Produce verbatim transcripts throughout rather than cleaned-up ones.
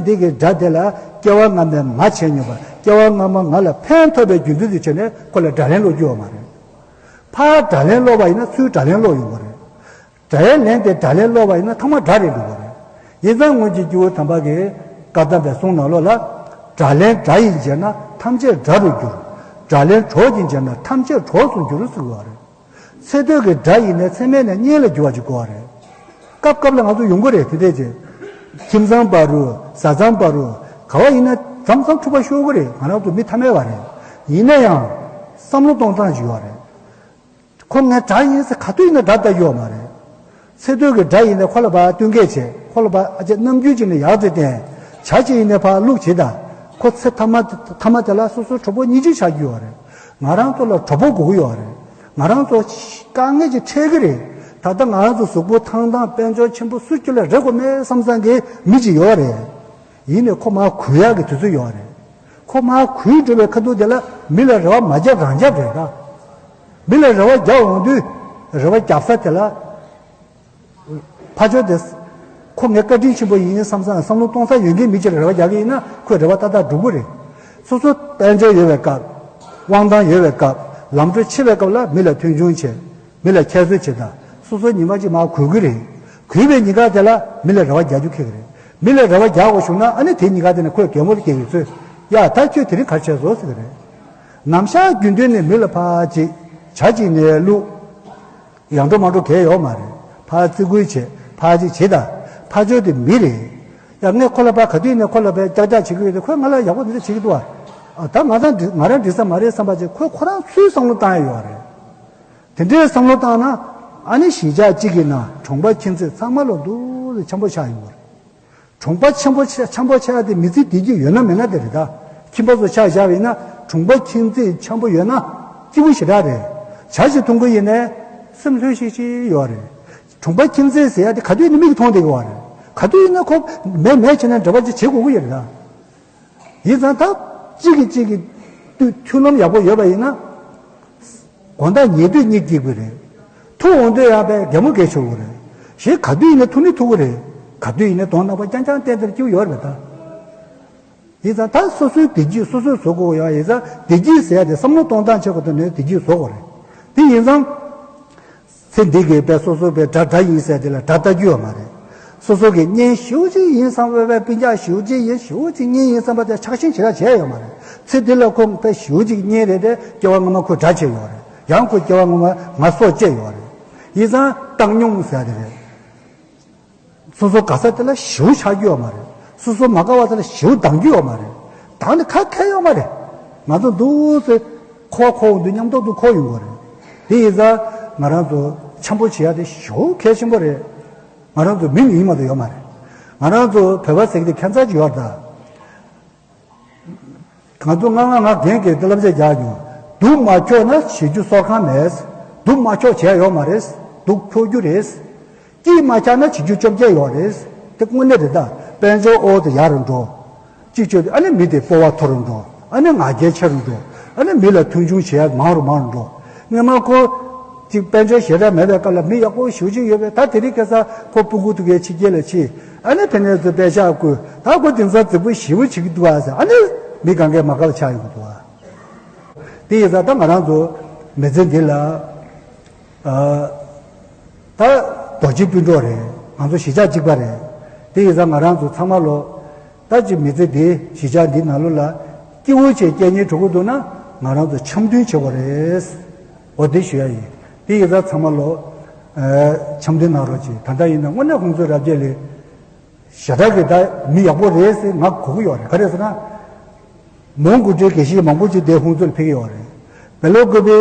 འདི་གི་དགྲ་དེ་ལ་སྐྱེ་བ་སྔ་མའི་ང་བྱས་མྱོང་བ། སྐྱེ་བ་སྔ་མ་ང་ལ་ཕན་ཐོགས་པའི་རྒྱུ་མཚན་དེ་བྱས་ནས་ཁོ་ལ་དགྲ་ལན་སློག་རྒྱུ་ཡོད་མ་རེད། ཕར་དགྲ་ལན་སློག་པ་ཡིན་ན་ཚུར་དགྲ་ལན་སློག་ཡོང་གི་རེད། དགྲ་ཡི་ལན་དེ་དགྲ་ལན་སློག་པ་ཡིན་ན་ཐོག་མར་དགྲ་རེད་འགྲོ་གི་རེད། ཡིན་ཙང་སྔོན་གྱི་སྐྱེས་བུ་དམ་པ་གིས་བཀའ་གདམས་པའི་གསུང་ནང་ལོགས་ལ། དགྲ་ལན་དགྲ་ཡིས་འཇལ་ན་ཐམས་ཅད་དགྲ་རུ་འགྱུར། དགྲ་ལན་གྲོགས་ཀྱིས་འཇལ་ན་ཐམས་ཅད་གྲོགས་སུ་འགྱུར་ཟེར་བ་རེད། ཚེ་སྟོད་ཀྱི་དགྲ་ཡིན་ནའི་ཚེ་སྨད་ནས་གཉེན་ལ་འགྱུར་བ་ཅིག་དགོས་པ་རེད། སྐབས་སྐབས་ལ་ང་ཚོ་ཡོང་གི་རེད་དེ་འདྲས་ཅིག་ཁྱིམ་ཚང་བར་རུ་བཟའ་ཚང་བར་རུ་ག་བ་ཡིན་ན་མཚམས་མཚམས་འཁྲུག་པ་ཤོར་གི་རེད། ང་རང་ཚོ་མི་ཐ་མལ་བ་རེད། ཡིན་ན་ཡང་བསམ་བློ་གཏོང་སྟངས་ཅིག་ཡོད་རེད། ཁོ་ངའི་དགྲ་ཡིན་ཟེར་ག་དུས་ཡིན་ན་དགྲ་ལྟ་རྒྱུ་ཡོད་མ་རེད། ཚེ་སྟོད་ཀྱི་དགྲ་ཡིན་ན་ཁོ་ལ་ཕར་བསྟུན་མཁས་བྱེད། ཁོ་ལ་ཕར་ཨ་ཅེ་རྣམ་འགྱུར་ཅིག་ནས་ཡག་ཙེ་བསྟན། བྱ་ཅིག་ཡིན་ན་ཕར་བླུག་བྱེད་ད། ཁོ་ཚེ་ཐ་མ་ཐ་མ་དེ་ལ་སོ་སོའི་གྲོགས་པོ་གཉིས་ཆ་ཆགས་རྒྱུ་ཡོད་རེད། ང་རང་ཚོ་ལ་གྲོགས་པོ་དགོས་ཀྱི་ཡོད་རེད། ང་རང་ཚོ་དཀའ་ངལ་ཅིག་འཕྲད་ཀྱི་རེད། ད་ལྟ་ང་རང་ཚོ་གཟུགས་པོ་ཐང་ཐང་དཔལ་འབྱོར་ཆེན་པོ་སུ་ཁྱོད་ལ་རེ་དགོས་མེད་བསམ་བསམ་གྱི་མི་ཅིག་ཡོད་རེད། ཡིན་ནའི་ཁོ་མར་གུས་ཡག་གི་དུས་ཚོད་ཡོད་རེད། ཁོ་མར་གུས་འགྲོ་བའི་ཁ་ཐུག་དེ་ལ་མི་ལ་རེ་བ་མ་བརྒྱབ་རང་བརྒྱབ་རེད་ད། མི་ལ་རེ་བ་རྒྱག་འོང་དུས་རེ་བ་རྒྱབ་ས་དེ་ལ་ཕར་ཕྱོགས་དེ་ཁོ་ངའི་བཀའ་དྲིན་ཆེན་པོ་ཡིན་བསམ་བསམ་བསམ་བློ་གཏོང་ས་ཡོད་མཁན་མི་གཅིག་ལ་རེ་བ་རྒྱག་གི་ཡིན་ན་ཁོས་རེ་བ་ཏག་ཏག་འགྲུབ་གི་རེད། སོ་སོ་དཔལ་འབྱོར་ཡོད་པའི་སྐབས། དབང་ཐང་ཡོད་པའི་སྐབས། ལམ་འགྲོ་ཆེ་བའི་སྐབས་ལ་མི་ལ་མཐོང་ཆུང་བྱེད། མི་ལ་ཁྱད་གསོད་བྱེད་ད། སོ་སོ་ཉི་མ་གཅིག་མར་གུས་གི་རེད། གུས་པའི་ཉིན་ཀ་དེ་ལ་མི་ལ་རེ་བ་རྒྱག་རྒྱུ་ཁེལ་གི་རེད། མི་ལ་རེ་བ་རྒྱག་དགོས་བྱུང་ན་ཨ་ནི་དེ་ཉིན་ཀ་དེ་ནས་ཁོས་གད་མོ་སྐྱེ་གི་ཚོད། ཡ་ད་ཁྱོད་དེ་རིང་ག་རེ་བྱས་སོང་ཟེར་གི་རེད། ནམ་ཞག་རྒྱུན་དུ་ནས་མི་ལ་ཕར་ཅིག་བྱ་གཅིག་ནས་བླུག་ཡང་འགྲོ་མ་འགྲོ་གལ་ཡོད་མ་རེད། ཕར་བརྩི་བཀུར་བྱེད། ཕར་ཅིག་བྱེད་ད། ཕར་ཕྱོགས་དེ་མི་རེད། ཡ་ངས་ཁོ་ལ་ཕར་ག་དུས་ནས་ཁོ་ལ་ཕར་ཀྱག་ཀྱག་བྱེད་ཀྱི་ཡོད་དེ་ཁོས་ང་ལ་ཡག་པོ་འདི་འདྲ་བྱེད་ཀྱི་འདུག་ཨ། ད་ང་དང་འགྲིག་ང་རང་འགྲིག་ས་མ་རེད་བསམ་པ་ཅིག་ཁོས་ཁོ་རང་ཚོའི་བསམ་བློ་བཏང་ཡ་ཡོད་རེད། དེ་འདྲའི་བསམ་བློ་བཏང་ན་ཨ་ནི་གཞིས་ཆགས་གཅིག་གི་ནང་གྲོང་པ་ཁྱིམ་མཚེས་ཚང་མ་ལ་འདུག་སེ་འཆམ་པོ་ཆགས་ཡོང་གི་རེད། གྲོང་པ་འཆམ་པོ་ཆགས་འཆམ་པོ་ཆགས་ཏེ་མི་ཚེ་བདེ་སྐྱིད་ཡོད་ན་མེད་ན་དེ་རེད་ད། ཁྱིམ་པ་ཚོ་ཆ་བཞག་པ་ཡིན་ན་གྲོང་པ་ཁྱིམ་མཚེས་འཆམ་པོ་ཡོད་ན་སྐྱིད་པོ་ཞེ་དྲག་རེད། བྱ་ཞིག་འཐུང་གི་ཡིན་ནའི་སེམས་ལྷོད་ཤིག་ཤིག་ཡོད་རེད། གྲོང་པ་ཁྱིམ་མཚེས་ཟེར་ཡ་དེ་ག་དུས་ཡིན་ན་མིག་མཐོང་བསྡད་ཀྱི་ཡོད་རེད། ག་དུས་ཡིན་ན་ཁོ་མེད་མེད་བྱས་ན་འབྲེལ་བ་ཅིག་བྱེད་དགོས་ཀྱི་ཡོད་རེད་ད། ཡིན་ཙང་ད་གཅིག་གིས་གཅིག་གི་མཐུན་ལམ་ཡག་པོ་ཡོད་པ་ཡིན་ན། དགོང་དག་ཉལ་དུས་གཉིད་སྐྱིད་པོ་རེད། ཐུག་འོང་དུས་ཡང་པས་གད་མོ་བགད་ཆོག་གི་རེད། གཞན་ག་དུས་ཡིན་ན་ཐུག་ནི་ཐུག་གི་རེད། ག་དུས་ཡིན་ན་གདོང་ནག་པོ་རྐྱང་རྐྱང་བསྟན་ཏེ་སྐྱིད་པོ་ཡོད་རེད་ད། ཡིན་ཙང་ད་སོ་སོའི་བདེ་སྐྱིད་སོ་སོས་བཟོ་དགོས་ཡོད། ཡིན་ཙང་བདེ་སྐྱིད་ཟེར་ཡ་དེ་བསམ་བློ་གཏོང་སྟངས་ཆེད་དུ་ནས་བདེ་སྐྱིད་བཟོ་དགོས་རེད། དེ་ཡིན་ཙང་། ཚེ་འདི་གི་དཔེ་སོ་སོ་དཔེ་དགྲ་དགྲ་ཡིན་ཟེར་དེ་ལ་དགྲ་ལྟ་རྒྱུ་ཡོད་མ་རེད། སོ་སོ་གི་གཉེན་ཞེ་པོ་ཅིག་ཡིན་བསམ་པའི་དཔེ་སྤུན་ཀྱག་ཞེ་པོ་ཅིག་ཡིན་ཞེ་པོ་ཅིག་གཉེན་ཡིན་བསམ་པ་དེ་ཆགས་ཞེན་བྱེད་ཡ་བྱས་ཡོད་མ་རེད། ཚེ་འདི་ལ་ཁོང་དཔེ་ཞེ་པོ་ཅིག་གཉེན་རེད་དེ་སྐྱེ་བ་སྔ་མ་ཁོས་དགྲ་བྱས་ཡོད་རེད། ཡང་ཁོས་སྐྱེ་བ་སྔ་མ་ང་སྲོག་བཅད་ཡོད་རེད། ཡིན་ཙང་བཏང་སྙོམས་ཟེར་དེ་རེད། སོ་སོ་དགའ་ས་དེ་ལ་ཞེ་པོ་ཆགས་རྒྱུ་ཡོད་མ་རེད། སོ་སོ་མ་དགའ་བ་དེ་ལ་ཞེ་པོ་སྡང་རྒྱུ་ཡོད་མ་རེད། སྡང་ནི་ག་གེ་ཡོད་མ་རེད། ང་ཚོ་འདུག་སེ་འཁོར་བ་འཁོར་འོང་དུས་མཉམ་དུ་འཁོར་ཡོང་གི་རེད། དེ་ཡིན་ཙང་ང་རང་ཚོ་འཆམ་པོ་བྱེད་ཡ་དེ་ཞེ་པོ་གལ་ཆེན་པོ་རེད། ང་རང་ཚོ་མི་ཡིན་མ་གཏོགས་ཡོད་མ་རེད། ང་རང་ཚོ་བོད་པ་ཟེར་གྱི་དེ་ཁྱད་མཚར་ཅིག་ཡོད་རེད་ད། ང་ཚོ་ང་ང་ང་རྒན་གྱིས་དེ་བསླབ་བྱ་རྒྱག་མྱོང་། སྡུག་མ་ཁྱོག་ན་བྱེད་རྒྱུ་གསོལ་ཁང་མེད། སྡུག་མ་ཁྱོག་བྱས་ཡོད་མ་རེད། སྡུག་ཁྱོག་རྒྱུ་རེད། སྐྱིད་མ་ཆགས་ན་བྱེད་རྒྱུ་བཅོ་བརྒྱད་ཡོད་རེད། དེ་དངོས་གནས་རེད་ད། དཔལ་འབྱོར་ཨོ་དེ་ཡག་རུ་འགྲོ། གཅིག་བཅོས་ཏེ་ཨ་ནི་མི་དེ་སྤོབས་པ་མཐོ་རུ་འགྲོ། ཨ་ནི་ང་རྒྱལ་ཆེ་རུ་འགྲོ། ཨ་ནི་མི་ལ་མཐོང་ཆུང་བྱེད་ཡ་མང་རུ་མང་རུ་འགྲོ། སྔོན་མ་ཁོ་གཅིག་དཔལ་འབྱོར་ཞེ་དྲག་མེད་པའི་སྐབས་ལ་མི་ཡག་པོ་ཞེ་པོ་ཅིག་ཡོད་པས། ད་དེ་རིང་ཁ་སང་ཁོ་སྤུ་གུ་དེ་གའི་ཕྱི་རྒྱལ་ལ་ཕྱིན། ཨ་ནི་དེ་ནས་ཚུར་པད་ཤག་བསྐུར། ད་ཁོ་དེང་སང་རྫིག་པོ་ཞེ་པོ་བྱེད་ཀྱི་འདུག་ཨ་ཟེར། ཨ་ནི་མི་གང་གས་མ་དགའ་བ་ཆགས་ཡོང་གི་འདུག་ཨ། དེ་ཡིན་ཙང་ད་ང་རང་ཚོ་མི་ཚེ་འདི་ལ། ཨ། ད་རྡོ་རྗེ་སྤུན་གྲོགས་རེད། ང་ཚོ་གཞིས་ཆགས་གཅིག་པ་རེད། དེ་ཡིན་ཙང་ང་རང་ཚོ་ཚང་མ་ལོ། ད་ཅིག་མི་ཚེ་འདི་གཞིས་ཆགས་འདི་ནང་ལོགས་ལ་སྐྱིད་པོ་བྱས་སྐྱེལ་སྙིང་བྲོ་གི་འདུག་ན་ང་རང་ཚོ་འཆམ་མཐུན་བྱེད་དགོས་རེད། འོ་དེ་ཞུ་ཡ་ཡིན། དེ་ཡིན་ཙང་ཚང་མ་ལོ། ཨ། འཆམ་མཐུན་གནང་རོགས་གྱིས། ད་ལྟ་ཡིན་ན་དངོས་གནས་ཁོང་ཚོའི་རབ་རྒྱས་ལས། ཞེ་དྲག་གི་ད་མི་ཡག་པོ་རེད་ཟེར་ང་གོ་གི་ཡོད་རེད། ག་རེ་ཟེར་ན། མོན་གྷོ་འདྲའི་དགེ་བཤེས་མང་པོ་ཅིག་དེ་ཧུན་སུར་ཕེབས་ཀྱི་ཡོད་རེད། བེ་ལོ་ཀུ་པའི་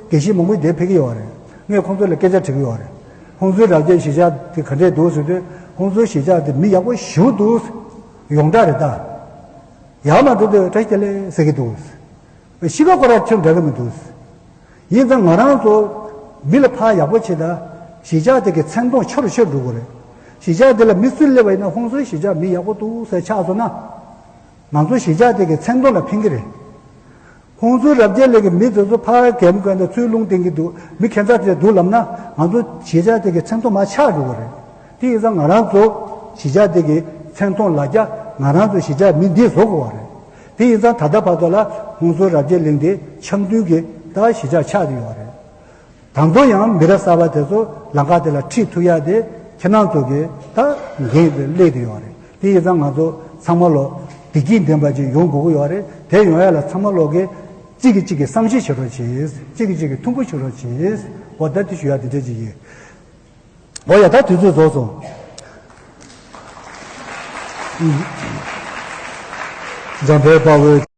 དགེ་བཤེས་མང་པོ་དེ་ཕེབས་ཀྱི་ཡོད་རེད། ངས་ཁོང་ཚོ་ལ་སྐད་ཆ་དྲི་གི་ཡོད་རེད། ཧུན་སུར་རབ་རྒྱས་གཞིས་ཆགས་དེ་ག་འདྲས་འདུག་ཟེར་དུས་ཧུན་སུར་གཞིས་ཆགས་དེ་མི་ཡག་པོ་ཞེ་པོ་འདུག་ཡོངས་གྲགས་རེད་ད། ཡར་མར་འགྲོ་དུས་བཀྲ་ཤིས་བདེ་ལེགས་ཟེར་གྱི་འདུག་གཤིས་ཀ་ཁོ་རང་ཁྱོན་འདྲ་གི་མི་འདུག་ཡིན་ཙང་ང་རང་ཚོ་མི་ལ་ཕར་ཡག་པོ་བྱེད་ད། གཞིས་ཆགས་དེ་གི་མཚན་མཐོང་ཆེ་རུ་ཆེ་རུ་འགྲོ་གི་རེད། གཞིས་ཆགས་དེ་ལ་མི་སུ་སླེབས་པ་ཡིན་ན་ཧུན་སུར་གཞིས་ཆགས་མི་ཡག་པོ་འདུག་ཟེར་ཆགས་སོང་ན། ང་ཚོ་གཞིས་ཆགས་དེ་གི་མཚན་མཐོང་ལ་ཕན་གི་རེད། ཧུན་སུར་རབ་རྒྱས་ལས་ཀྱི་མི་དེ་ཚོ་ཕར་གད་མོ་བགད་ནས་ཚུར་རླུང་བསྟན་གྱི་འདུག་མི་ཁྱད་མཚར་དེ་འདུག་ལབ་ན་ང་ཚོ་གཞིས་ཆགས་དེ་གི་མཚན་མཐོང་མར་ཆག་འགྲོ་གི་རེད། དེ་ཡིན་ཙང་ང་རང་ཚོ་གཞིས་ཆགས་དེ་གི་མཚན་མཐོང་ལ་རྒྱ། ང་རང་ཚོ་གཞིས་ཆགས་མི་འདིས་བཟོ་དགོས་པ་རེད། དེ་ཡིན་ཙང་ད་ལྟ་བར་དུ་ལ་ཧོན་སུར་རབ་རྒྱས་གླིང་དེ་འཆམ་མཐུན་གྱི་ད་གཞིས་ཆགས་ཆགས་བསྡད་ཡོད་རེད། ད་དུང་ཡང་མི་རབས་གསར་པ་དེ་ཚོ་ལམ་ཁ་དེ་ལ་ཁྲིད་ཐུབ་ཡག་དེ་ཁྱེད་རང་ཚོ་གི་ད་འགན་དེ་སླེབས་བསྡད་ཡོད་རེད། དེ་ཡིན་ཙང་ང་ཚོ་ཚང་མ་ལོ་བདེ་སྐྱིད་ལྡན་པ་ཅིག་ཡོང་དགོས་ཀྱི་ཡོད་རེད། དེ་ཡོང་ཡག་ལ་ཚང་མ་ལོ་གི་གཅིག་གིས་གཅིག་གི་བསམ་ཤེས་བྱེད་རོགས་གྱིས། གཅིག་གིས་གཅིག་གི་མཐུན་པོ་བྱེད་རོགས་གྱིས། འོ་ད་དེ་ཞུ་ཡག་དེ་འདྲ་ཅིག་ཡིན། འོ་ཡ། ད་དུས་ཚོད་རྫོགས་སོང་། འཇམ་དཔལ་དཔའ་བོས།